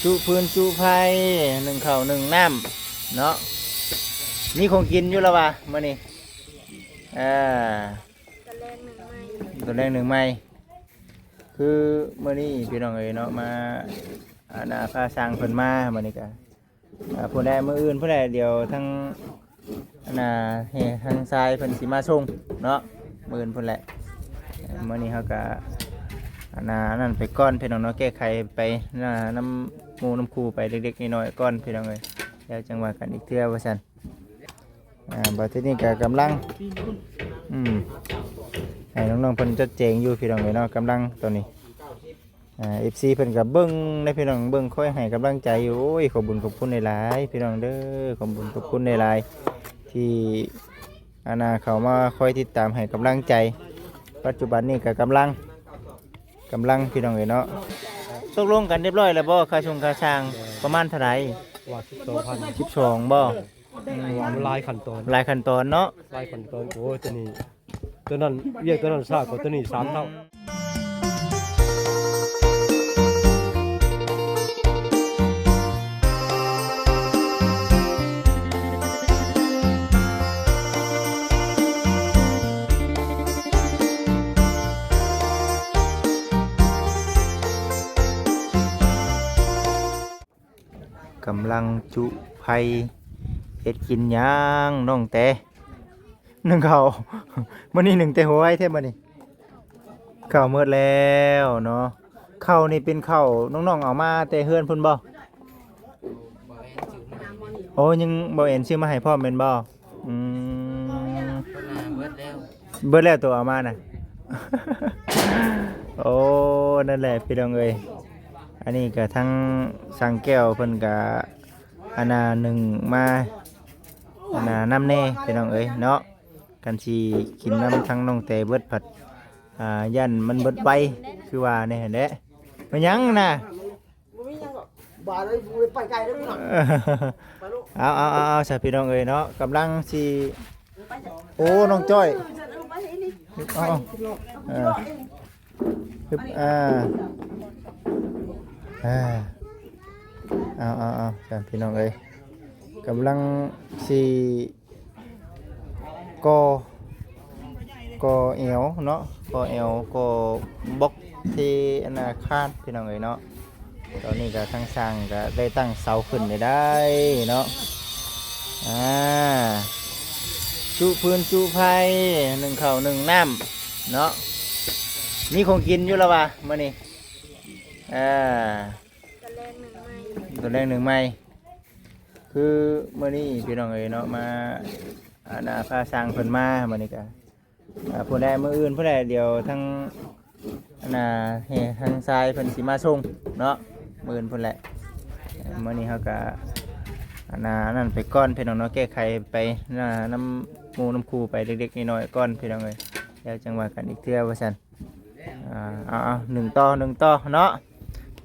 ຈຸຟືນຈຸໄຟ ໜຶ້ງເຂົ້າໜຶ້ງນ້ຳເນາະ. ມີຂອງກິນຢູ່ລະວ່າມື້ນີ້ ເອີ ຕອນແລງໜຶ້ງໃໝ່ ຕອນແລງໜຶ້ງໃໝ່. ຄືມື້ນີ້ພີ່ນ້ອງເອີຍເນາະ ມາ ອັນນ່າ ພາຊ່າງເພິ່ນມາ ມື້ນີ້ກະ ອ່າ ຜູ້ໃດ ມື້ອື່ນຜູ້ໃດ ດຽວທາງ ອັນນ່າ ເຮັດທາງຊາຍເພິ່ນຊິມາສົ່ງເນາະ ມື້ອື່ນພຸ້ນແຫຼະ. ມື້ນີ້ເຮົາກະ ອັນນ່າ ອັນນັ້ນໄປກ່ອນພີ່ນ້ອງເນາະ ແກ້ໄຂໄປ ນຳ ນຳໝູ່ນຳຄູ່ໄປເລັກໆນ້ອຍໆກ່ອນພີ່ນ້ອງເອີຍ ແລ້ວຈັ່ງວ່າກັນອີກເທື່ອວ່າຊັ້ນ. ອ່າ ບັດທີນີ້ກະກຳລັງ ອືມ ໃຫ້ນ້ອງໆເພິ່ນຈັດແຈງຢູ່ພີ່ນ້ອງເອີຍເນາະ ກຳລັງຕອນນີ້ ອ່າ ເອັຟຊີເພິ່ນກໍເບິ່ງເດ້ພີ່ນ້ອງ ເບິ່ງ ຄອຍໃຫ້ກຳລັງໃຈຢູ່. ໂອ້ຍ ຂອບບຸນຂອບຄຸນຫຼາຍໆພີ່ນ້ອງເດີ ຂອບບຸນຂອບຄຸນຫຼາຍໆ ທີ່ ອັນນ່າ ເຂົ້າມາຄອຍຕິດຕາມໃຫ້ກຳລັງໃຈ. ປັດຈຸບັນນີ້ກໍກຳລັງ ກຳລັງພີ່ນ້ອງເອີຍເນາະ. ຕົກລົງກັນຮຽບຮ້ອຍແລ້ວບໍ່ ຄ່າຊົງຄ່າຊ່າງ ປະມານເທົ່າໃດ? ວ່າສິບສອງພັນ ສິບສອງບໍ່? ອືມ ວ່າມັນຫຼາຍຂັ້ນຕອນ ຫຼາຍຂັ້ນຕອນເນາະ ຫຼາຍຂັ້ນຕອນ. ໂອ້ຍ ຕົວນີ້ ຕົວນັ້ນ ວຽກຕົວນັ້ນຊ້າກວ່າຕົວນີ້ສາມເທົ່າ. ກຳລັງຈຸໄຟ ເຮັດກິນຫຍັງນ້ອງແຕ? ໜຶ້ງເຂົ້າ ມື້ນີ້ໜຶ້ງແຕ່ຫົວໄວແທ້ມື້ນີ້. ເຂົ້າໝົດແລ້ວເນາະ. ເຂົ້ານີ້ເປັນເຂົ້ານ້ອງໆເອົາມາແຕ່ເຮືອນພຸ້ນບໍ່? ໂອ້ ຍັງບໍ່ເຫັນຊື້ມາໃຫ້ພ້ອມແມ່ນບໍ່? ອືມ ເບິດແລ້ວ ເບິດແລ້ວໂຕເອົາມານະ. ໂອ້ ນັ້ນແຫຼະພີ່ນ້ອງເອີຍ ອັນນີ້ກະທັງຊ່າງແກ້ວເພິ່ນກະ ອັນນ່າ ໜຶ້ງມາ ອັນນ່າ ນຳແດ່ພີ່ນ້ອງເອີຍເນາະ. ຄັນຊິກິນນຳທັງນ້ອງແຕເບິດພັດ ອ່າ ຢ້ານມັນເບິດໄວ ຄືວ່າແນ່ຫັ້ນແຫຼະ. ແມ່ນຫຍັງນະ? ບໍ່ມີຫຍັງດອກ ບາດເອີຍ ບໍ່ໄດ້ໄປໄກເດີພີ່ນ້ອງ. ເອົາ ເອົາ ເອົາ ເອົາ ຊະພີ່ນ້ອງເອີຍເນາະ ກຳລັງຊິ ໂອ້ ນ້ອງຈ້ອຍ ເອົາ ເອົາ ເອີ ຮຶບ ອ່າ ອ່າ ເອົາ ເອົາ ເອົາ ຊະພີ່ນ້ອງເອີຍ ກຳລັງຊິ ກໍ່ ກໍ່ແອວເນາະ ກໍ່ແອວ ກໍ່ບລັອກເທ ອັນນ່າ ຄານ ພີ່ນ້ອງເອີຍເນາະ. ຕອນນີ້ກະທາງຊ່າງກະໄດ້ຕັ້ງເສົາຂຶ້ນໄດ້ເນາະ. ອ່າ ຈຸຟືນຈຸໄຟ ໜຶ້ງເຂົ້າໜຶ້ງນ້ຳເນາະ. ມີຂອງກິນຢູ່ລະວ່າມື້ນີ້ ເອີ ຕອນແລງໜຶ້ງໃໝ່ ຕອນແລງໜຶ້ງໃໝ່. ຄືມື້ນີ້ພີ່ນ້ອງເອີຍເນາະ ມາ ອັນນ່າ ພາຊ່າງເພິ່ນມາ ມື້ນີ້ກະ ອ່າ ຜູ້ໃດ ມື້ອື່ນຜູ້ໃດ ດຽວທາງ ອັນນ່າ ເຮັດທາງຊາຍເພິ່ນຊິມາສົ່ງເນາະ ມື້ອື່ນພຸ້ນແຫຼະ. ມື້ນີ້ເຮົາກະ ອັນນ່າ ອັນນັ້ນໄປກ່ອນພີ່ນ້ອງເນາະ ແກ້ໄຂໄປ ນຳໝູ່ນຳຄູ່ໄປເລັກໆນ້ອຍໆກ່ອນພີ່ນ້ອງເອີຍ ແລ້ວຈັ່ງວ່າກັນອີກເທື່ອວ່າຊັ້ນ. ອ່າ ເອົາໆ ໜຶ້ງຕໍ່ ໜຶ້ງຕໍ່ເນາະ.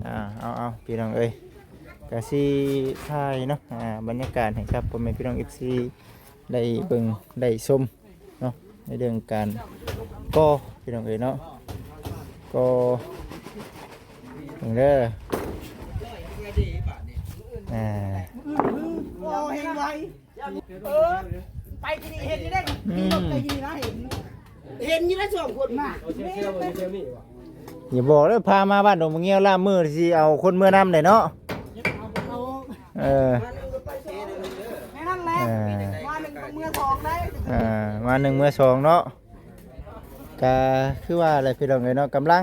ອ່າ ເອົາໆ ພີ່ນ້ອງເອີຍ ກະຊິຖ່າຍເນາະ ອ່າ ບັນຍາກາດໃຫ້ກັບພໍ່ແມ່ພີ່ນ້ອງເອັຟຊີໄດ້ເບິ່ງໄດ້ຊົມເນາະ ໃນເລື່ອງການກໍ່ພີ່ນ້ອງເອີຍເນາະ ກໍ່ເບິ່ງເດີ. ອ່າ ເອີ ໄປທີ່ນີ້ເຫັນຢູ່ເດ້ ອືມ ໄປທີ່ນີ້ນະ ເຫັນ ເຫັນຢູ່ນະສອງຄົນນະ. ຢ່າບອກເດີ ພາມາບ້ານດົງບັກງຽວລາບມື້ຊິເອົາຄົນເມືອນຳໄດ້ເນາະ. ເອີ ແມ່ນນັ້ນແຫຼະ ເອີ ມາໜຶ່ງກໍເມືອສອງໄດ້ ເອີ ມາໜຶ່ງເມືອສອງເນາະ. ກະຄືວ່າແຫຼະພີ່ນ້ອງເອີຍເນາະ ກຳລັງ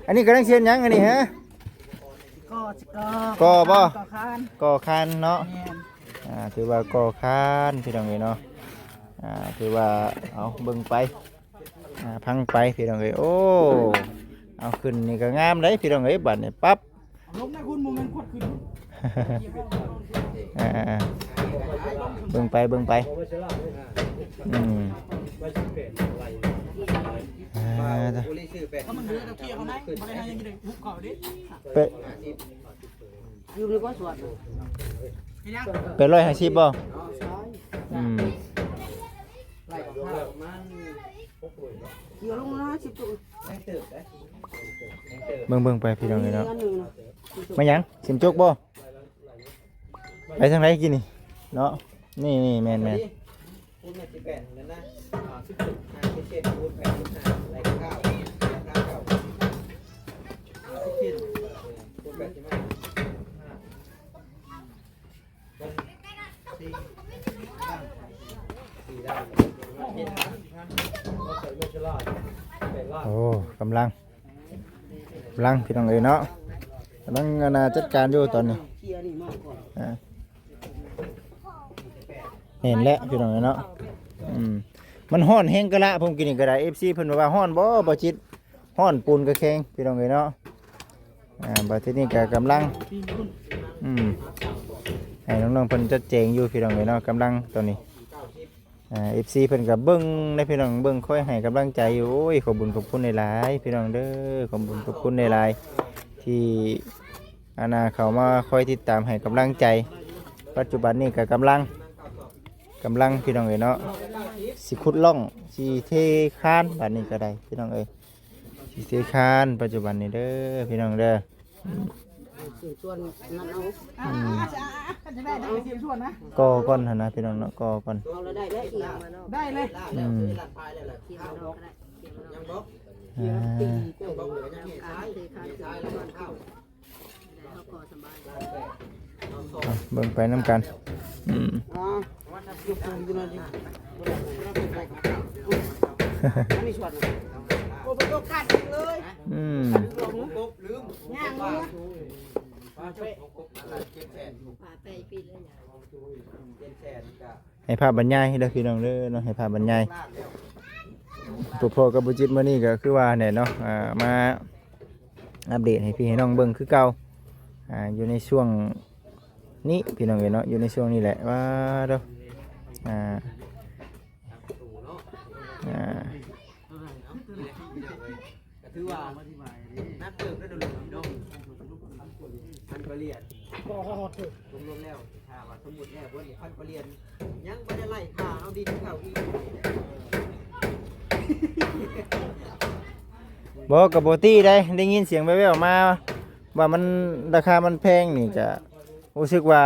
ອັນນີ້ກຳລັງເຮັດຫຍັງອັນນີ້ຮະ? ກໍ່ ກໍ່ບໍ່? ກໍ່ຄານ ກໍ່ຄານເນາະ. ແມ່ນ ອ່າ ຖືວ່າກໍ່ຄານພີ່ນ້ອງເອີຍເນາະ ອ່າ ຖືວ່າ ເອົາ ເບິ່ງໄປ ອ່າ ຟັງໄປພີ່ນ້ອງເອີຍ. ໂອ້ ເອົາ ຂຶ້ນນີ້ກໍງາມເດ້ພີ່ນ້ອງເອີຍ ບາດນີ້ປັບ ລົງນະຄຸນ ບໍ່ແມ່ນຄວດຂຶ້ນ. ອ່າ ເບິ່ງໄປ ເບິ່ງໄປ ອືມ ອ່າ ຖ້າມັນເຫຼືອກໍເຄຍເຂົາໄດ້ ບໍ່ໄດ້ໃຫ້ຍັງໄດ້ຮຸບເຂົາເດ້ ເປະ ຢູ່ໃນບໍ່ສວນ ແປດຮ້ອຍຫ້າສິບບໍ່? ອືມ ເອົາລົງຫ້າສິບ ເບິ່ງໆໄປພີ່ນ້ອງເອີຍເນາະ. ມາຫຍັງ? ຊິມຈົກບໍ່? ໄປທາງໃດກີ້ນີ້ເນາະ? ນີ້ໆ ແມ່ນໆ ຄູນແມ່ນສິບແປດນັ້ນນະ ສິບເຈັດ ຫາສິບເຈັດ ຄູນແປດສິບຫ້າ ໄດ້ເກົ້າ ເກົ້າ ສິບເຈັດ ຄູນແປດສິບຫ້າ ໂອ້ ກຳລັງ ກຳລັງ ພີ່ນ້ອງເອີຍເນາະ ກຳລັງ ອັນນ່າ ຈັດການຢູ່ຕອນນີ້ ອ່າ ແມ່ນແຫຼະ ພີ່ນ້ອງເອີຍເນາະ ອືມ ມັນຮ້ອນແຮງກະລະ ຜົມກິນນີ້ກະໄດ້ ເອັຟຊີ ເພິ່ນວ່າຮ້ອນບໍ່ ບໍ່ຈິດ ຮ້ອນປູນກະແຂງ ພີ່ນ້ອງເອີຍເນາະ ອ່າ ບາດທີນີ້ກະກຳລັງ ອືມ ໃຫ້ນ້ອງໆເພິ່ນຈັດແຈງຢູ່ ພີ່ນ້ອງເອີຍເນາະ ກຳລັງຕອນນີ້ ອ່າ ເອັຟຊີ ເພິ່ນກະເບິ່ງເດ້ ພີ່ນ້ອງ ເບິ່ງ ຄອຍໃຫ້ກຳລັງໃຈຢູ່ ໂອ້ຍ ຂອບບຸນຂອບຄຸນຫຼາຍໆ ພີ່ນ້ອງເດີ ຂອບບຸນຂອບຄຸນຫຼາຍໆ ທີ່ ອັນນ່າ ເຂົ້າມາຄອຍຕິດຕາມໃຫ້ກຳລັງໃຈ ປັດຈຸບັນນີ້ກະກຳລັງ ກຳລັງ ພີ່ນ້ອງເອີຍເນາະ ຊິຂຸດຮ່ອງ ຊິເທຄານ ບາດນີ້ກະໄດ້ ພີ່ນ້ອງເອີຍ ຊິເທຄານ ປັດຈຸບັນນີ້ເດີ ພີ່ນ້ອງເດີ ອືມ ຊິຊວນນັ້ນເອົາ ອືມ ຄັນຈະໄດ້ກໍຊິຊວນນະ ກໍ່ກ່ອນຫັ້ນນະ ພີ່ນ້ອງເນາະ ກໍ່ກ່ອນ ເອົາລະໄດ້ເລີຍ ໄດ້ເລີຍ ອືມ ອ່າ ເບິ່ງໄປນຳກັນ ອືມ ອ່າ ອືມ ຍ່າງເມືອ ໃຫ້ພາບບັນຍາຍເດີພີ່ນ້ອງເດີເນາະ ໃຫ້ພາບບັນຍາຍ ພໍ້ກັບບໍ່ຈິດມື້ນີ້ກໍຄືວ່າແຫຼະເນາະ ອ່າ ມາອັບເດດໃຫ້ພີ່ໃຫ້ນ້ອງເບິ່ງຄືເກົ່າ ອ່າ ຢູ່ໃນຊ່ວງນີ້ພີ່ນ້ອງເອີຍເນາະ ຢູ່ໃນຊ່ວງນີ້ແຫຼະ ວ່າເດີ ອ່າ ອ່າ ກໍຖືວ່າໜັກເຕີບແລ້ວເນາະ ພັນກວ່າຫຼຽນ ບໍ່ຮອດເດີ ລວມໆແລ້ວ ຖ້າວ່າສົມມຸດແລ້ວເບິດນີ້ ພັນກວ່າຫຼຽນ ຍັງບໍ່ໄດ້ໄລ່ຄ່າເອົາດິນເຂົາອີກ ບໍ່ ກໍບໍ່ຕິໄດ໋ ໄດ້ຍິນສຽງແວ່ວໆມາວ່າມັນ ລາຄາມັນແພງນີ້ ກະຮູ້ສຶກວ່າ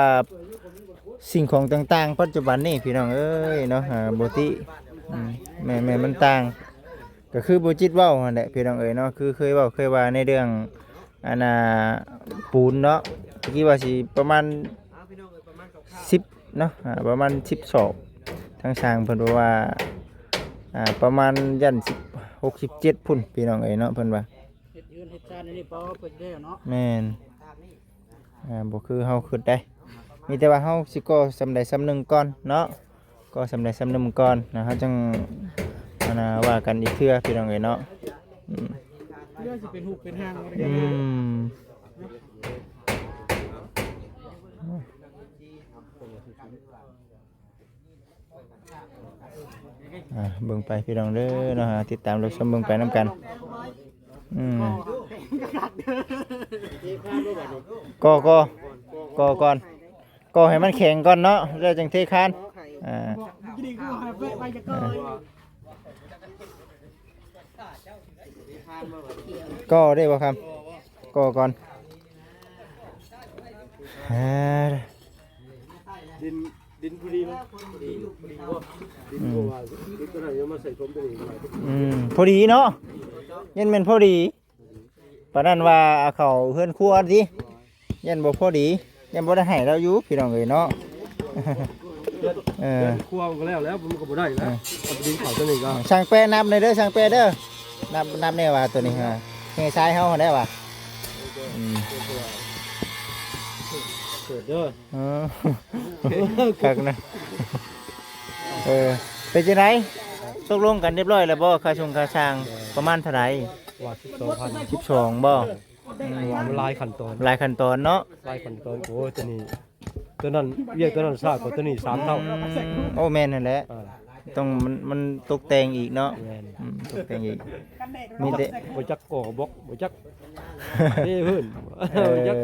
ສິ່ງຂອງຕ່າງໆ ປັດຈຸບັນນີ້ພີ່ນ້ອງເອີຍເນາະ ອ່າ ບໍ່ຕິ ອືມ ແມ່ນໆ ມັນຕ່າງ ກໍຄືບໍ່ຈິດເວົ້າຫັ້ນແຫຼະພີ່ນ້ອງເອີຍເນາະ ຄືເຄີຍເວົ້າເຄີຍວ່າໃນເລື່ອງ ອັນນ່າ ປູນເນາະ ຕະກີ້ວ່າຊິປະມານສິບເນາະ ອ່າ ປະມານສິບສອບ ທາງຊ່າງເພິ່ນບອກວ່າ ອ່າ ປະມານຢ້ານສິບຫົກ ສິບເຈັດພຸ້ນ ພີ່ນ້ອງເອີຍເນາະ ເພິ່ນວ່າ ເຮັດເຮືອນເຮັດຊານອັນນີ້ ພໍເພິ່ນແລ້ວເນາະ ແມ່ນ ອ່າ ບໍ່ຄືເຮົາຄິດໄດ໋ ມີແຕ່ວ່າເຮົາຊິກໍ່ສ່ຳໃດສ່ຳໜຶ່ງກ່ອນເນາະ ກໍ່ສ່ຳໃດສ່ຳໜຶ່ງກ່ອນ ແລ້ວເຮົາຈັ່ງ ອັນນ່າ ວ່າກັນອີກເທື່ອ ພີ່ນ້ອງເອີຍເນາະ ອືມ ເລື່ອງຊິເປັນຮູບເປັນຮ່າງ ອືມ ອ່າ ເບິ່ງໄປພີ່ນ້ອງເດີເນາະ ຕິດຕາມຮັບຊົມເບິ່ງໄປນຳກັນ ອືມ ກໍ ກໍ ກໍກ່ອນ ກໍໃຫ້ມັນແຂງກ່ອນເນາະ ແລ້ວຈັ່ງເທຄານ ອ່າ ກໍໄດ້ບໍ່ຄຳ ກໍກ່ອນ ອ່າ ດິນ ດິນພໍດີເນາະ ດິນບໍ່ວ່າດິນຕົວນັ້ນຍັງມາໃສ່ຖົມຕົວນີ້ ອືມ ພໍດີເນາະ ຍັງແມ່ນພໍດີ ປານນັ້ນວ່າເອົາເຂົ້າເຮືອນຄົວຕິ ຢ້ານບໍ່ພໍດີ ຢ້ານບໍ່ໄດ້ໃຫ້ລາວຢູ່ ພີ່ນ້ອງເອີຍເນາະ ເອີ ເຮືອນຄົວມັນກໍແລ້ວແລ້ວ ມັນກໍບໍ່ໄດ້ແລ້ວ ເອີ ເອົາໄປດິນເຂົ້າຕົວນີ້ກໍ ຊ່າງແປະນັບແດ່ເດີ ຊ່າງແປະເດີ ນັບ ນັບແດ່ວ່າຕົວນີ້ ອ່າ ແຫ່ຊາຍເຮົາຫັ້ນແດ່ວ່າ ອືມ ເກີດເດີ ເອີ ຄັກນະ ເອີ ເປັນຈັ່ງໃດ ຕົກລົງກັນຮຽບຮ້ອຍແລ້ວບໍ່ ຄ່າຊົງຄ່າຊ່າງ ປະມານເທົ່າໃດ? ວ່າສິບສອງພັນ ສິບສອງບໍ່? ອືມ ວ່າມັນຫຼາຍຂັ້ນຕອນ ຫຼາຍຂັ້ນຕອນເນາະ ຫຼາຍຂັ້ນຕອນ ໂອ້ຍ ຕົວນີ້ ຕົວນັ້ນ ວຽກຕົວນັ້ນຊ້າກວ່າຕົວນີ້ສາມເທົ່າ ອືມ ໂອ້ ແມ່ນຫັ້ນແຫຼະ ອ່າ ຕ້ອງ ມັນ ມັນຕົກແຕ່ງອີກເນາະ ແມ່ນ ອືມ ຕົກແຕ່ງອີກ ມີແຕ່ ບໍ່ຈັກກໍ່ບລັອກ ບໍ່ຈັກ ເທພື້ນ ເອີ ບໍ່ຈັກ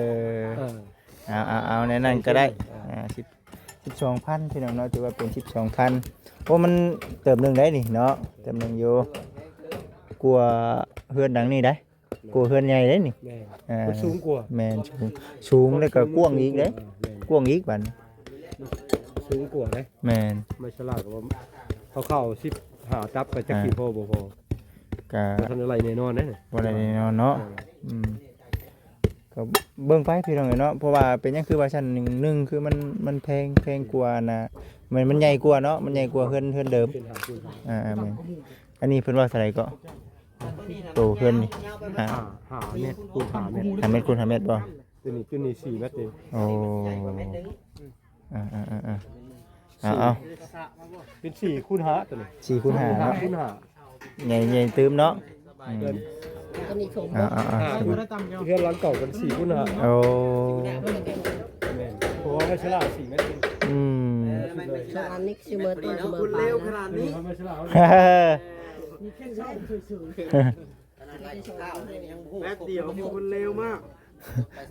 ເອີ ເອີ ເອົາ ເອົາ ເອົາ ແນວນັ້ນກໍໄດ້ ອ່າ ສິບ ສິບສອງພັນ ພີ່ນ້ອງເນາະ ຖືວ່າເປັນສິບສອງພັນ ໂອ້ ມັນເຕີບໜຶ່ງໄດ໋ນີ້ເນາະ ເຕີບໜຶ່ງຢູ່ ກວ່າເຮືອນຫຼັງນີ້ໄດ໋ ກວ່າເຮືອນໃຫຍ່ໄດ໋ນີ້ ແມ່ນ ເອີ ມັນສູງກວ່າ ແມ່ນ ສູງ ສູງແລ້ວກໍກວ້າງອີກເດ້ ແມ່ນ ກວ້າງອີກບັດນີ້ ສູງກວ່າເດ້. ແມ່ນ ໄມ້ສະຫຼາກກໍວ່າເຂົາເຂົ້າສິບຫ້າຕັບ ກໍຈັກ ອ່າ ຊິພໍບໍ່ພໍ ກະ ບໍ່ທັນໄດ້ໄລ່ແນ່ນອນເດ້. ບໍ່ໄດ້ແນ່ນອນເນາະ. ເອີ ອືມ ກໍເບິ່ງໄປພີ່ນ້ອງເອີຍເນາະ. ເພາະວ່າເປັນຫຍັງຄືວ່າຊັ້ນ? ໜຶ່ງ ໜຶ່ງຄືມັນ ມັນແພງ ແພງກວ່ານະ ມັນ ມັນໃຫຍ່ກວ່າເນາະ ມັນໃຫຍ່ກວ່າເຮືອນ ເຮືອນເດີມ. ເປັນຫາງ ເປັນຫາງ ອ່າໆ ແມ່ນ. ອັນນີ້ເພິ່ນວ່າເທົ່າໃດເກາະ? ໂຕເຮືອນນີ້ ຫ້າ ຫ້າ ຫ້າແມັດຄູນຫ້າແມັດ. ຫ້າແມັດຄູນຫ້າແມັດບໍ່? ຕົວນີ້ ຕົວນີ້ສີ່ແມັດເດ້. ໂອ້ ອ່າໆໆໆ ເອົາໆ ເປັນສີ່ຄູນຫ້າຕົວນີ້ ສີ່ຄູນຫ້າເນາະ. ຄູນຫ້າ ໃຫຍ່ ໃຫຍ່ຕື່ມເນາະ. ອືມ ເອີ ເອົາໆໆ ຫ້າຄູນ ເຮືອນຫຼັງເກົ່າເປັນສີ່ຄູນຫ້າ. ໂອ້ ແມ່ນ ເພາະວ່າໄມ້ສະຫຼາກສີ່ແມັດເດ້. ອືມ ອັນນີ້ຊິເໝີຕົ້ນຊິເໝີປາຍນະ. ແປັບດຽວ ຄົນເລັວມາກ.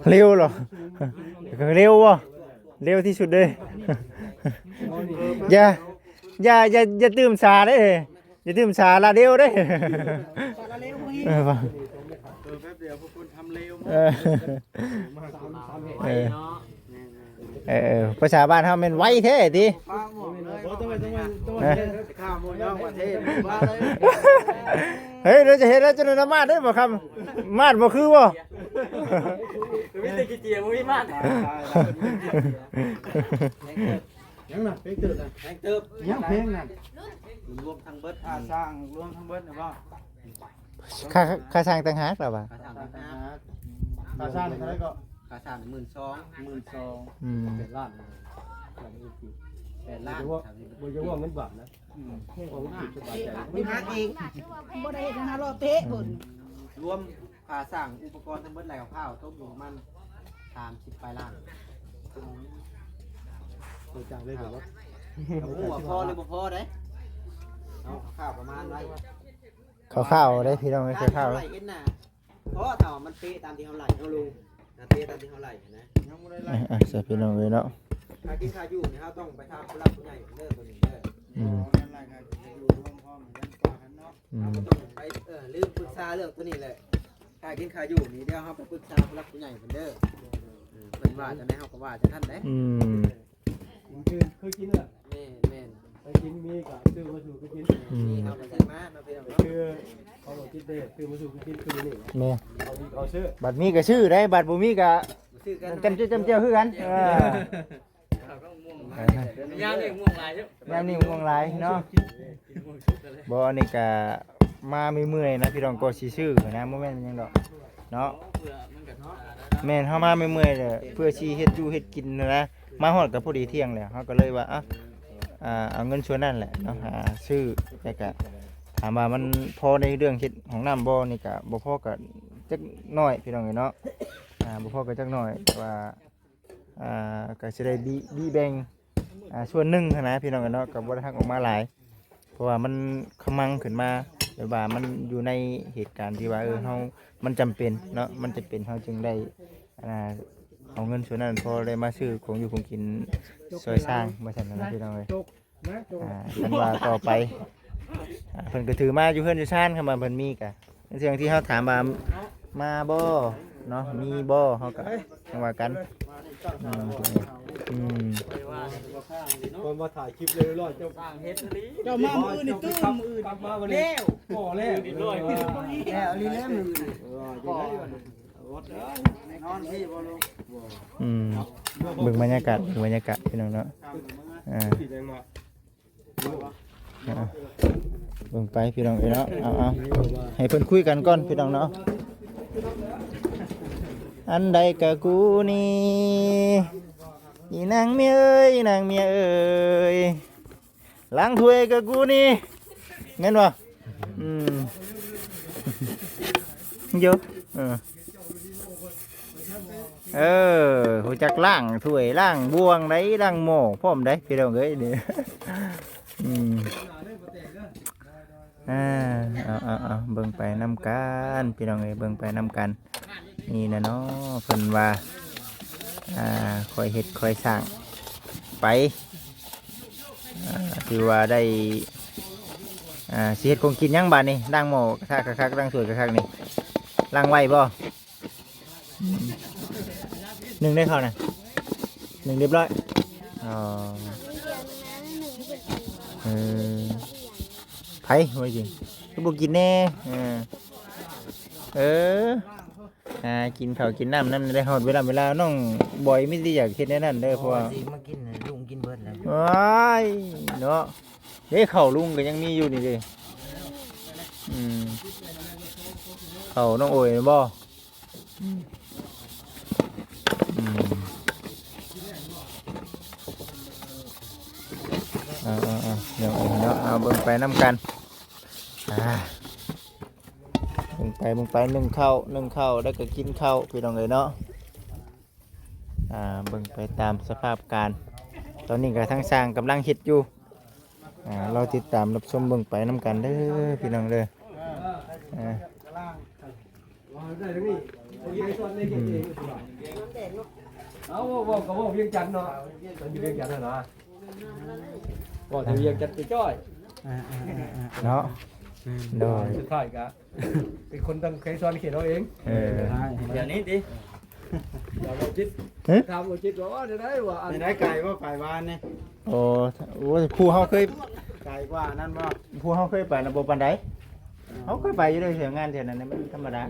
ເລັວເນາະ ເລັວບໍ່? ເລັວທີ່ສຸດເດ້. ຢ່າ ຢ່າ ຢ່າ ຢ່າຕື່ມສາເດ້ ຢ່າຕື່ມສາລະເລັວເດ້. ເອີ ເອີ ແປັບດຽວ ພວກຄົນທຳເລັວມາກ. ເອີ ເອີ ເອີ ພາສາບ້ານເຮົາແມ່ນໄວແທ້ຕິ. ປະໝົດເລີຍ ຂ້າໝູ່ນອກປະເທດມາເລີຍ. ເຮີ້ຍ ດຽວຈະເຮັດແລ້ວ ຈະນຳມາດໄດ້ບໍ່ຄຳ? ມາດບໍ່ຄືບໍ່? ມີແຕ່ຂີ້ເຈຍ ບໍ່ມີມາດ. ຍັງນະ ເພງເຕີບນະ ແພງເຕີບ ຍັງເພງນະ. ລວມທັງເບິດ ຄ່າສ້າງລວມທັງເບິດນະບໍ່? ຄ່າ ຄ່າສ້າງຕ່າງຫາກລະວ່າ. ຄ່າສ້າງຕ່າງຫາກ ຄ່າສ້າງເທົ່າໃດເກາະ? ຄ່າສ້າງໝື່ນສອງ. ໝື່ນສອງ. ອືມ ແປດລ້ານ ແປດລ້ານ. ບໍ່ຢາກເວົ້າເງິນບາດນະ. ອືມ ເວົ້າເງິນກີບສະບາຍໃຈ. ບໍ່ໄດ້ເຮັດຫຍັງ ຫາເລາະເຕະພຸ້ນ. ລວມຄ່າສ້າງອຸປະກອນທັງເບິດແລ້ວ ຄ່າວຕົກຢູ່ປະມານສາມສິບປາຍລ້ານ. ບໍ່ຈັກເລີຍບໍ່? ກໍບໍ່ຮູ້ວ່າພໍຫຼືບໍ່ພໍເດ້. ເອົາຄ່າວປະມານໄວ້ ຄ່າວໆເດ້ພີ່ນ້ອງເອີຍ ຄ່າວໆ. ເຫັນໜ້າ ພໍຖ້າວ່າມັນເປະຕາມທີ່ເຮົາໄລ່ເນາະລຸງ ຖ້າເປະຕາມທີ່ເຮົາໄລ່ນະ. ຍັງບໍ່ໄດ້ໄລ່ ອ່ະ ໃຊ່ພີ່ນ້ອງເອີຍເນາະ. ຄ່າກິນຄ່າຢູ່ນີ້ເຮົາຕ້ອງໄປຖາມຜູ້ຫຼັກຜູ້ໃຫຍ່ເດີ ຕົວນີ້ເດີ. ອືມ ອືມ ເຮົາກໍຕ້ອງໄປ ເອີ ລືມປຶກສາເລື່ອງຕົວນີ້ແຫຼະ. ຄ່າກິນຄ່າຢູ່ນີ້ ດຽວເຮົາໄປປຶກສາຜູ້ຫຼັກຜູ້ໃຫຍ່ເພິ່ນເດີ. ເອີ ເພິ່ນວ່າຈັ່ງໃດເຮົາກໍວ່າຈັ່ງນັ້ນເດ້. ອືມ ຄື ຄືກິນເນາະ. ແມ່ນໆ ໄປກິນມີກໍຊື້ມາສູ່ກິນ. ອືມ ມີເຮົາກໍຊື້ມາເນາະ ພີ່ນ້ອງເນາະ. ຄືເຮົາບໍ່ກິນເດ້ ຊື້ມາສູ່ກິນຄືນີ້. ແມ່ນ ເອົາດີເອົາຊື່ ບັດມີກໍຊື້ໄດ້ ບັດບໍ່ມີກໍ ຊື້ກັນ ຈຳເຈ້ວ ຈຳເຈ້ວຄືກັນ. ເອີ ຍາມນີ້ມ່ວງຫຼາຍເນາະ. ຍາມນີ້ມ່ວງຫຼາຍເນາະ. ບໍ່ ອັນນີ້ກະມາເມື່ອຍໆນະ ພີ່ນ້ອງ ກໍຊິຊື້ນະ ບໍ່ແມ່ນຫຍັງດອກເນາະ. ແມ່ນ ເຮົາມາເມື່ອຍໆແຫຼະ ເພື່ອຊິເຮັດຢູ່ເຮັດກິນນະ. ມາຮອດກໍພໍດີທ່ຽງແລ້ວ ເຮົາກໍເລີຍວ່າ ເອົາ ອ່າ ເອົາເງິນສ່ວນນັ້ນແຫຼະເນາະ ຫາຊື້. ແຕ່ກະຖາມວ່າມັນພໍໃນເລື່ອງເຮັດຫ້ອງນ້ຳບໍ່? ນີ້ກະບໍ່ພໍກໍຈັກໜ້ອຍ ພີ່ນ້ອງເອີຍເນາະ. ອ່າ ບໍ່ພໍກໍຈັກໜ້ອຍ ແຕ່ວ່າ ອ່າ ກໍຊິໄດ້ບີ ບີແບ່ງ ອ່າ ສ່ວນໜຶ່ງຫັ້ນນະ ພີ່ນ້ອງເອີຍເນາະ. ກໍບໍ່ໄດ້ຮັກອອກມາຫຼາຍ ເພາະວ່າມັນຂະມັງຂຶ້ນມາ ແບບວ່າມັນຢູ່ໃນເຫດການທີ່ວ່າ ເອີ ເຮົາ ມັນຈຳເປັນເນາະ ມັນຈຳເປັນ ເຮົາຈຶ່ງໄດ້ ອ່າ ເອົາເງິນສ່ວນນັ້ນ ພໍໄດ້ມາຊື້ຂອງຢູ່ຂອງກິນຊ່ອຍສ້າງ ວ່າຊັ້ນນະ ພີ່ນ້ອງເອີຍ. ອ່າ ຄັນວ່າຕໍ່ໄປ ອ່າ ເພິ່ນກໍຖືມາຢູ່ເຮືອນຢູ່ຊານ ຄັນວ່າເພິ່ນມີກະ ເລື່ອງທີ່ເຮົາຖາມວ່າມາບໍ່ເນາະ ມີບໍ່ ເຮົາກໍຈັ່ງວ່າກັນ. ອືມ ອືມ ຄົນມາຖ່າຍຄລິບເລີຍ ເຈົ້າ ເຈົ້າມາມື້ອື່ນນີ້ຕື່ມ ມື້ອື່ນ ກັບມາວັນນີ້ ແລ້ວ ພໍແລ້ວ ແລ້ວອີ່ຫຼີແລ້ວມື້ອື່ນ ເອີ ຢູ່ໄດ້ ນອນພີ້ບໍ່ລຸງ? ອືມ ເບິ່ງບັນຍາກາດ ເບິ່ງບັນຍາກາດ ພີ່ນ້ອງເນາະ. ອ່າ ອ່າ ເບິ່ງໄປພີ່ນ້ອງເອີຍເນາະ. ເອົາໆ ໃຫ້ເພິ່ນຄຸຍກັນກ່ອນພີ່ນ້ອງເນາະ. ອັນໃດກະກູນີ້ ອີນາງເມຍເອີຍ ອີນາງເມຍເອີຍ ລ້າງຖ້ວຍກະກູນີ້ ແມ່ນບໍ່? ອືມ ໂຢ ເອີ ເອີ ຮູ້ຈັກລ້າງຖ້ວຍລ້າງບ່ວງໃດ ລ້າງໝໍ້ພ້ອມໃດ ພີ່ນ້ອງເອີຍນີ້. ອືມ ອ່າ ເອົາໆໆ ເບິ່ງໄປນຳກັນ ພີ່ນ້ອງເອີຍ ເບິ່ງໄປນຳກັນ. ນີ້ນະເນາະ ເພິ່ນວ່າ ອ່າ ຄ່ອຍເຮັດຄ່ອຍສ້າງໄປ. ອ່າ ຖືວ່າໄດ້ ອ່າ ຊິເຮັດຂອງກິນຫຍັງບາດນີ້? ລ້າງໝໍ້ກະທະຄັກໆ ລ້າງຖ້ວຍຄັກໆ ນີ້ ລ້າງໄວ້ບໍ່? ອືມ ໜຶ້ງໄດ້ເຂົ້ານະ ໜຶ້ງຮຽບຮ້ອຍ. ອໍ ເອີ ໃຜວ່າຊິ ຄືບໍ່ກິນແດ່? ເອີ ເອີ ຫາກິນເຂົ້າກິນນ້ຳນຳໄດ້. ຮອດເວລາ ເວລານ້ອງບອຍມີແຕ່ຢາກເຮັດແນວນັ້ນເດີ ເພາະວ່າ ຊິມາກິນ ລຸງກິນເບິດແລ້ວ. ວ້າຍ ເນາະ ເດ້ ເຂົ້າລຸງກໍຍັງມີຢູ່ນີ້ເດ້. ອືມ ເຂົ້ານ້ອງໂອຍແມ່ນບໍ່? ອືມ ອືມ ເອົາ ເອົາ ເອົາ ເບິ່ງໄປນຳກັນ ອ່າ ເບິ່ງໄປ ເບິ່ງໄປ ໜຶ້ງເຂົ້າ ໜຶ້ງເຂົ້າ ແລ້ວກໍກິນເຂົ້າ ພີ່ນ້ອງເອີຍເນາະ. ອ່າ ເບິ່ງໄປຕາມສະພາບການ ຕອນນີ້ກໍທາງຊ່າງກຳລັງເຮັດຢູ່. ອ່າ ລໍຕິດຕາມຮັບຊົມເບິ່ງໄປນຳກັນເດີ ພີ່ນ້ອງເດີ. ອ່າ ອືມ ເອົາ ເວົ້າ ເວົ້າ ກໍເວົ້າວຽງຈັນເນາະ ຢູ່ວຽງຈັນຫັ້ນນະ ເວົ້າແຕ່ວຽງຈັນໄປຈ້ອຍ ອ່າໆໆໆ ເນາະ ແມ່ນ ໂດຍ ສຸດທ້າຍກໍ ເປັນຄົນຕັ້ງໃຈສອນເຂດເຮົາເອງ. ເອີ ດຽວນີ້ຕິ ຖາມບໍ່ຈິດ ເອີ ຖາມບໍ່ຈິດວ່າ ໂອ້ ແນວໃດ ວ່າອັນ ໄດ້ໄກບໍ່ ໄປວານນີ້? ໂອ້ ໂອ້ຍ ຜູ້ເຮົາເຄີຍ ໄກກວ່ານັ້ນບໍ່? ຜູ້ເຮົາເຄີຍໄປນະ ບໍ່ປານໃດ. ເຮົາເຄີຍໄປຢູ່ເດ້ ແຖວງານແຖວນັ້ນນະ ມັນທຳມະດາ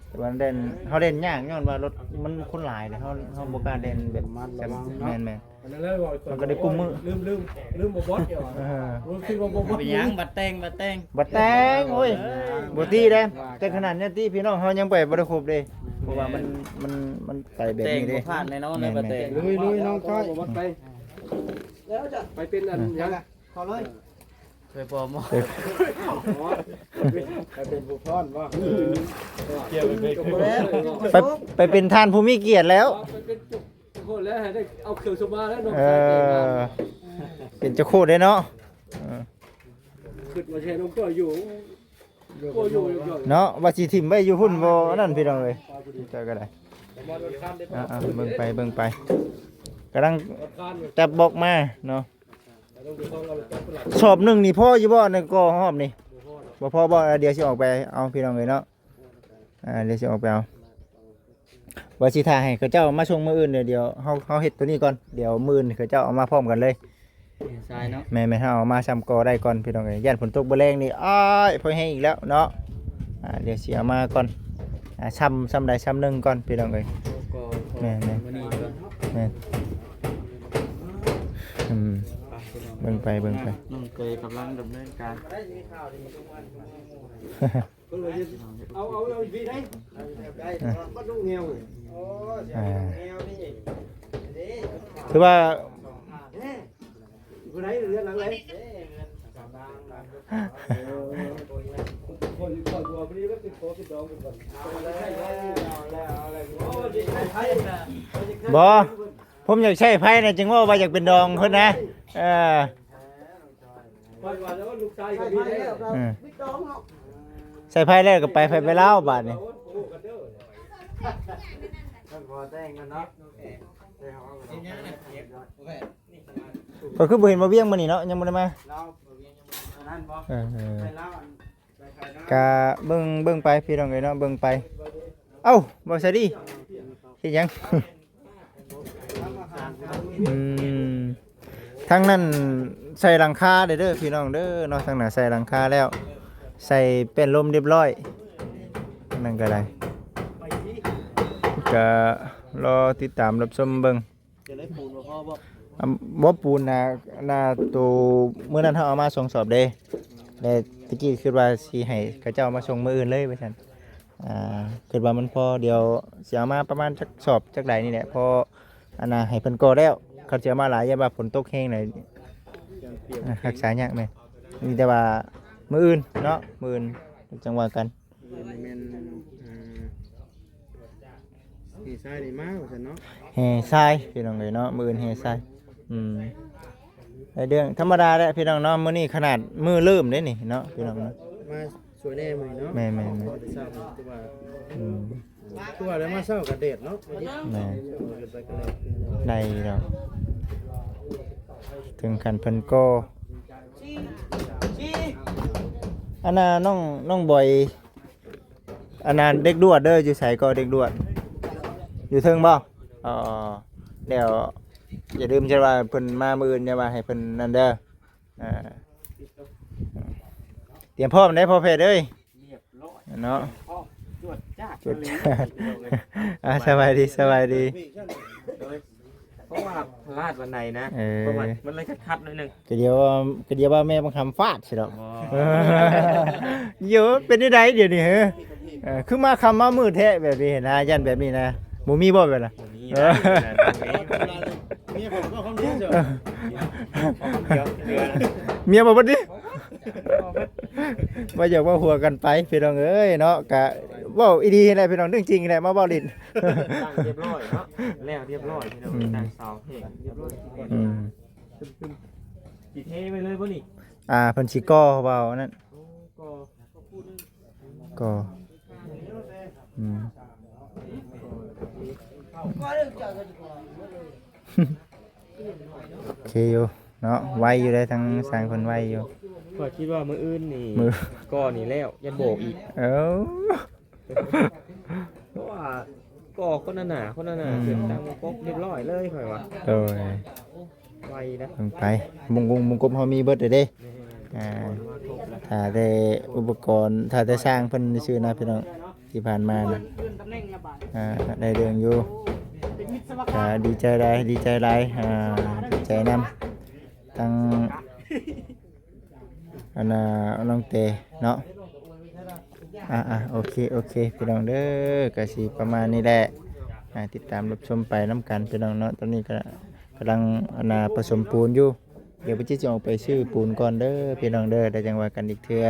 ແຕ່ວ່າເດັ່ນ ເຮົາເດັ່ນຍາກ ຍ້ອນວ່າລົດມັນຄົນຫຼາຍເດ້ ເຮົາ ເຮົາບໍ່ກ້າເດັ່ນແບບ ລະມັດລະວັງເນາະ ແມ່ນໆ. ອັນນັ້ນແຫຼະ ມັນກໍໄດ້ກຸມມື້ ລືມ ລືມ ລືມບໍ່ບອດດຽວ ເອີ ຮູ້ສຶກວ່າບໍ່ບອດ ເປັນຫຍັງ ບັດແຕ່ງ ບັດແຕ່ງ ບັດແຕ່ງ ໂອ້ຍ ເອີ ບໍ່ຕິເດ້ ແຕ່ຂະໜາດນີ້ຕິ ພີ່ນ້ອງເຮົາຍັງໄປບໍ່ໄດ້ຄົບເດ້ ເພາະວ່າມັນ ມັນ ມັນໄປແບບນີ້ເດ້ ແຕ່ງບໍ່ພາດແນ່ນອນເລີຍ ແມ່ນໆ ບັດແຕ່ງ ລຸຍໆ ນ້ອງຈ້ອຍ ບໍ່ບອດໄປ ແລ້ວຈະໄປເປັນອັນຫຍັງ ເຂົ້າເລີຍ ເອີ ຊ່ວຍພໍ່ໝໍ ເອີ ໄປເປັນຜູ້ຟ້ອນບໍ່? ເອີ ໄປ ໄປເປັນທ່ານຜູ້ມີກຽດແລ້ວ ໄປເປັນ ໂຄດແລ້ວໃຫ້ໄດ້ເອົາເຄື່ອງສົມມາແລ້ວເນາະ ເອີ ເປັນເຈົ້າໂຄດເດ້ເນາະ ເອີ ຄິດວ່າແທ້ນ້ອງຈ້ອຍຢູ່ ບໍ່ຢູ່ ເນາະ ວ່າຊິຖິ້ມໄວ້ຢູ່ພຸ້ນ ບໍ່ນັ້ນ ພີ່ນ້ອງເອີຍ ເຈົ້າກໍໄດ້ ອ່າໆ ເບິ່ງໄປ ເບິ່ງໄປ ກຳລັງຈັບບລັອກມາເນາະ ສອບໜຶ່ງນີ້ພໍຢູ່ບໍ່ ໃນກໍຮອບນີ້ ບໍ່ພໍບໍ່? ດຽວຊິອອກໄປເອົາ ພີ່ນ້ອງເອີຍເນາະ ອ່າ ດຽວຊິອອກໄປເອົາ ວ່າຊິຖ້າໃຫ້ເຂົາເຈົ້າມາສົ່ງມື້ອື່ນ ດຽວ ດຽວເຮົາ ເຮົາເຮັດໂຕນີ້ກ່ອນ ດຽວມື້ອື່ນເຂົາເຈົ້າເອົາມາພ້ອມກັນເລີຍ ຊາຍເນາະ ແມ່ນໆ ເຮົາເອົາມາຊ່ຳກໍໄດ້ກ່ອນ ພີ່ນ້ອງເອີຍ ຢ້ານຝົນຕົກມື້ແລງນີ້ ອ້າຍ ພໍແຮງອີກແລ້ວເນາະ ອ່າ ດຽວຊິເອົາມາກ່ອນ ອ່າ ຊ່ຳ ຊ່ຳໃດຊ່ຳໜຶ່ງກ່ອນ ພີ່ນ້ອງເອີຍ ແມ່ນໆ ມື້ນີ້ກ່ອນ ແມ່ນ ອືມ ເບິ່ງໄປ ເບິ່ງໄປ ນ້ອງເຄີຍກຳລັງດຳເນີນການ ເອົາ ເອົາ ເອົາອີກທີໄດ໋ ອ່າ ມັນຕ້ອງແນວ ໂອ້ຍ ອ່າ ແນວນີ້ ຖືວ່າ ຜູ້ໃດເຮືອນຫຼັງໃດ ບໍ່ ຜົມຢາກໃຊ້ໄຟນະ ຈຶ່ງເວົ້າວ່າຢາກເປັນດອງເພິ່ນນະ ເອີ ຂ້ອຍວ່າແລ້ວລູກຊາຍກໍມີແລ້ວ ເອີ ໃສ່ໄຟແລ້ວກໍໄປ ໄຟໄປລາວບາດນີ້ ຂ້ອຍຄືບໍ່ເຫັນບ່າວວຽງມື້ນີ້ເນາະ ຍັງບໍ່ໄດ້ມາ ເອີ ເອີ ກະເບິ່ງ ເບິ່ງໄປ ພີ່ນ້ອງເອີຍເນາະ ເບິ່ງໄປ ເອົ້າ ບ່າວສາລີ ເຮັດຫຍັງ? ອືມ ທາງນັ້ນໃສ່ຫຼັງຄາແລ້ວເດີພີ່ນ້ອງເດີເນາະ ທາງນັ້ນໃສ່ຫຼັງຄາແລ້ວ ໃສ່ແປ້ນລົມຮຽບຮ້ອຍ ນັ້ນກໍໄດ້ ກໍລໍຕິດຕາມຮັບຊົມເບິ່ງ ຈະໄດ້ປູນບໍ່ພໍບໍ່? ອາ ບໍ່ ປູນນະ ນະ ໂຕມື້ນັ້ນເຮົາເອົາມາສອງສອບເດ້ ແລະ ຕະກີ້ຄິດວ່າຊິໃຫ້ເຂົາເຈົ້າມາສົ່ງມື້ອື່ນເລີຍວ່າຊັ້ນ ອ່າ ຄິດວ່າມັນພໍ ດຽວຊິເອົາມາປະມານຈັກສອບຈັກໃດນີ້ແຫຼະ ພໍອັນນ່າໃຫ້ເພິ່ນກໍ່ແລ້ວ ຄັນຊິເອົາມາຫຼາຍຢ້ານວ່າຝົນຕົກແຮງໃດ໋ ອ່າ ຮັກສາຍາກແມ່ນ ມີແຕ່ວ່າມື້ອື່ນເນາະ ມື້ອື່ນຈັ່ງວ່າກັນ ແມ່ນ ອ່າ ແຫ່ຊາຍນີ້ມາວ່າຊັ້ນເນາະ ແຫ່ຊາຍພີ່ນ້ອງເອີຍເນາະ ມື້ອື່ນແຫ່ຊາຍ ອືມ ໄດ້ເລື່ອງທຳມະດາແຫຼະພີ່ນ້ອງເນາະ ມື້ນີ້ຂະໜາດມື້ເລີ່ມເດ້ນີ້ເນາະ ພີ່ນ້ອງເນາະ ມາຊ່ວຍແດ່ມື້ນີ້ເນາະ ແມ່ນໆໆ ອືມ ຄືວ່າໄດ້ມາເຊົ້າກໍແດດເນາະ ແມ່ນ ໄດ້ດອກ ເຖິງຂັ້ນເພິ່ນກໍ ອັນນ່າ ນ້ອງ ນ້ອງບອຍ ອັນນັ້ນເດັກດວດເດີ ຢູ່ໃສກໍເດັກດວດ ຢູ່ເທິງບໍ່? ອໍ ແລ້ວ ຢ່າລືມ ເຊັ່ນວ່າເພິ່ນມາມື້ອື່ນ ຢ່າວ່າໃຫ້ເພິ່ນນັ້ນເດີ. ອ່າ ຕຽມພ້ອມໄດ້ພໍ່ແພດເອີຍ. ຮຽບຮ້ອຍເນາະ ພ້ອມ ຈວດຈາດ ຈວດຈາດ ອ່າ ສະບາຍດີ ສະບາຍດີ. ໂດຍ ເພາະວ່າພະລາດວັນໃດນະ ເອີ ເພາະວ່າມັນເລີຍຄັດໆໜ້ອຍໜຶ່ງ. ກະດຽວວ່າ ກະດຽວວ່າແມ່ບັງຄຳຟາດຊິດອກ. ອໍ ໂຍ ເປັນຈັ່ງໃດດຽວນີ້ເຮີ ເອີ ຄືມາຄ່ຳມາມືດແທ້ແບບນີ້ນະ ຢ້ານແບບນີ້ນະ ບໍ່ມີບໍ່ແບບນັ້ນ? ບໍ່ມີ ເອີ ນະ ບໍ່ມີ. ເມຍບໍ່ເວົ້າຄຳດຽວ ເມຍບໍ່ເບິດຕິ ວ່າຢາກເວົ້າຫົວກັນໄປພີ່ນ້ອງເອີຍເນາະ. ກະເວົ້າອີ່ດີແຫຼະພີ່ນ້ອງ ເລື່ອງຈິງແຫຼະ ມາເວົ້າຫຼິ້ນ. ຕັ້ງຮຽບຮ້ອຍເນາະ ແລ້ວຮຽບຮ້ອຍພີ່ນ້ອງ ອືມ ຕັ້ງເສົາແຫ້ງຮຽບຮ້ອຍ. ອືມ ຕຶມໆ ຊິເທໄວ້ເລີຍບໍ່ນີ້? ອ່າ ເພິ່ນຊິກໍ່ເວົ້າອັນນັ້ນ ໂອ້ ກໍ່ ກໍ່ ອືມ ໂອເຄຢູ່ເນາະ ໄວຢູ່ເດ້ ທາງຊ່າງເພິ່ນໄວຢູ່. ຂ້ອຍຄິດວ່າມື້ອື່ນນີ້ ມື້ ກໍ່ນີ້ແລ້ວ ຢ້ານໂບກອີກ. ເອີ ເພາະວ່າກໍ່ຄົນໜາໆ ຄົນໜາ ອືມ ເປັນຕັ້ງກົບຮຽບຮ້ອຍເລີຍຂ້ອຍວ່າ. ໂດຍ ໄວນະ ເບິ່ງໄປ ວົງກົບ ວົງກົບເຮົາມີເບິດເດ້. ແມ່ນ ອ່າ ຖ້າແຕ່ອຸປະກອນ ຖ້າແຕ່ຊ່າງເພິ່ນຊື່ໆນະພີ່ນ້ອງ ທີ່ຜ່ານມານະ ອ່າ ໄດ້ເລື່ອງຢູ່. ກະດີໃຈຫຼາຍ ດີໃຈຫຼາຍ ອ່າ ດີໃຈນຳ ທັງ ອັນນ່າ ນ້ອງແຕເນາະ. ອ່າໆ ໂອເຄ ໂອເຄ ພີ່ນ້ອງເດີ ກະຊິປະມານນີ້ແຫຼະ ອ່າ ຕິດຕາມຮັບຊົມໄປນຳກັນພີ່ນ້ອງເນາະ. ຕອນນີ້ກະກຳລັງ ອັນນ່າ ປະສົມປູນຢູ່ ດຽວປະຈິດຊິອອກໄປຊື້ປູນກ່ອນເດີພີ່ນ້ອງເດີ ແລ້ວຈັ່ງວ່າກັນອີກເທື່ອ.